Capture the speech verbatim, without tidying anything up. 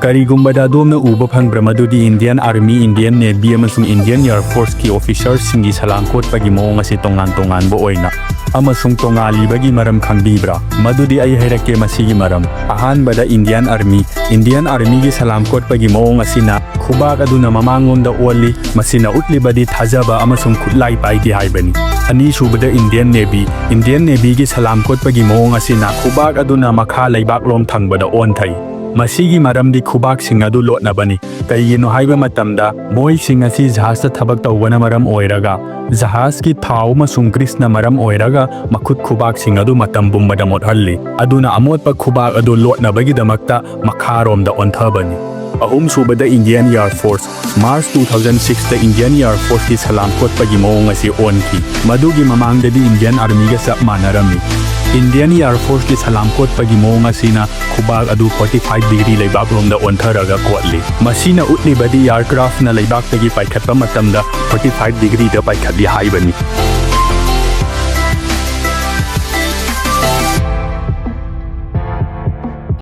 ꯀꯔꯤꯒꯨꯝꯕꯗ ꯑꯗꯣꯝꯅ ꯎꯕ ꯐꯪꯕ꯭ꯔꯥ ꯃꯗꯨꯗꯤ Indian Army, Indian Navy ꯑꯃꯁꯨꯡ Indian Air Forceꯀꯤ officerꯁꯤꯡꯒꯤ ꯁꯂꯥꯝ ꯀꯣꯠꯄꯒꯤ ꯃꯑꯣꯡ ꯑꯁꯤ ꯇꯣꯉꯥꯟ ꯇꯣꯉꯥꯟꯕ ꯑꯣꯏꯅ ꯑꯃꯁꯨꯡ ꯇꯣꯉꯥꯜꯂꯤꯕꯒꯤ ꯃꯔꯝ ꯈꯪꯕꯤꯕ꯭ꯔꯥ? ꯃꯗꯨꯗꯤ ꯑꯩ ꯍꯥꯏꯔꯛꯀꯦ ꯃꯁꯤꯒꯤ ꯃꯔꯝ꯫ ꯑꯍꯥꯟꯕꯗ Indian Army꯫ Indian Armyꯒꯤ ꯁꯂꯥꯝ ꯀꯣꯠꯄꯒꯤ ꯃꯑꯣꯡ ꯑꯁꯤꯅ ꯈꯨꯕꯥꯛ ꯑꯗꯨꯅ ꯃꯃꯥꯡꯂꯣꯝꯗ ꯑꯣꯜꯂꯤ꯫ ꯃꯁꯤꯅ ꯎꯠꯂꯤꯕꯗꯤ ꯊꯥꯖꯕ ꯑꯃꯁꯨꯡ ꯈꯨꯠꯂꯥꯏ ꯄꯥꯏꯗꯦ ꯍꯥꯏꯕꯅꯤ꯫ ꯑꯅꯤꯁꯨꯕꯗ Indian Navy꯫ Indian Navyꯒꯤ ꯁꯂꯥꯝ ꯀꯣꯠꯄꯒꯤ ꯃꯑꯣꯡ ꯑꯁꯤꯅ ꯈꯨꯕꯥꯛ ꯑꯗꯨꯅ ꯃꯈꯥ ꯂꯩꯕꯥꯛꯂꯣꯝ ꯊꯪꯕꯗ ꯑꯣꯟꯊꯩ꯫ ꯃꯁꯤꯒꯤ ꯃꯔꯝꯗꯤ ꯈꯨꯕꯥꯛꯁꯤꯡ ꯑꯗꯨ ꯂꯣꯠꯅꯕꯅꯤ꯫ ꯀꯩꯒꯤꯅꯣ ꯍꯥꯏꯕ ꯃꯇꯝꯗ, ꯃꯣꯏꯁꯤꯡ ꯑꯁꯤ ꯖꯍꯥꯖꯇ ꯊꯕꯛ ꯇꯧꯕꯅ ꯃꯔꯝ ꯑꯣꯏꯔꯒ, ꯖꯍꯥꯖꯀꯤ ꯊꯥꯎ ꯑꯃꯁꯨꯡ greaseꯅ ꯃꯔꯝ ꯑꯣꯏꯔꯒ ꯃꯈꯨꯠ ꯈꯨꯕꯥꯛꯁꯤꯡ ꯑꯗꯨ ꯃꯇꯝ ꯄꯨꯝꯕꯗ ꯃꯣꯠꯍꯜꯂꯤ꯫ ꯑꯗꯨꯅ ꯑꯃꯣꯠꯄ ꯈꯨꯕꯥꯛ ꯑꯗꯨ ꯂꯣꯠꯅꯕꯒꯤꯗꯃꯛꯇ ꯃꯈꯥꯔꯣꯝꯗ ꯑꯣꯟꯊꯕꯅꯤ꯫ ꯑꯍꯨꯝꯁꯨꯕꯗ Indian Air Force꯫ March two thousand sixꯇ Indian Air Forceꯀꯤ ꯁꯂꯥꯝ ꯀꯣꯠꯄꯒꯤ ꯃꯑꯣꯡ ꯑꯁꯤ ꯑꯣꯟꯈꯤ꯫ ꯃꯗꯨꯒꯤ ꯃꯃꯥꯡꯗꯗꯤ Indian Armyꯒ ꯆꯞ ꯃꯥꯟꯅꯔꯝꯃꯤ꯫ Indian Air Forceꯀꯤ ꯁꯂꯥꯝ ꯀꯣꯠꯄꯒꯤ ꯃꯑꯣꯡ ꯑꯁꯤꯅ ꯈꯨꯕꯥꯛ ꯑꯗꯨ forty five degree ꯂꯩꯕꯥꯛꯂꯣꯝꯗ ꯑꯣꯟꯊꯔꯒ ꯀꯣꯠꯂꯤ꯫ ꯃꯁꯤꯅ ꯎꯠꯂꯤꯕꯗꯤ aircraftꯅ ꯂꯩꯕꯥꯛꯇꯒꯤ ꯄꯥꯏꯈꯠꯄ ꯃꯇꯝꯗ forty five degreeꯗ ꯄꯥꯏꯈꯠꯂꯤ ꯍꯥꯏꯕꯅꯤ꯫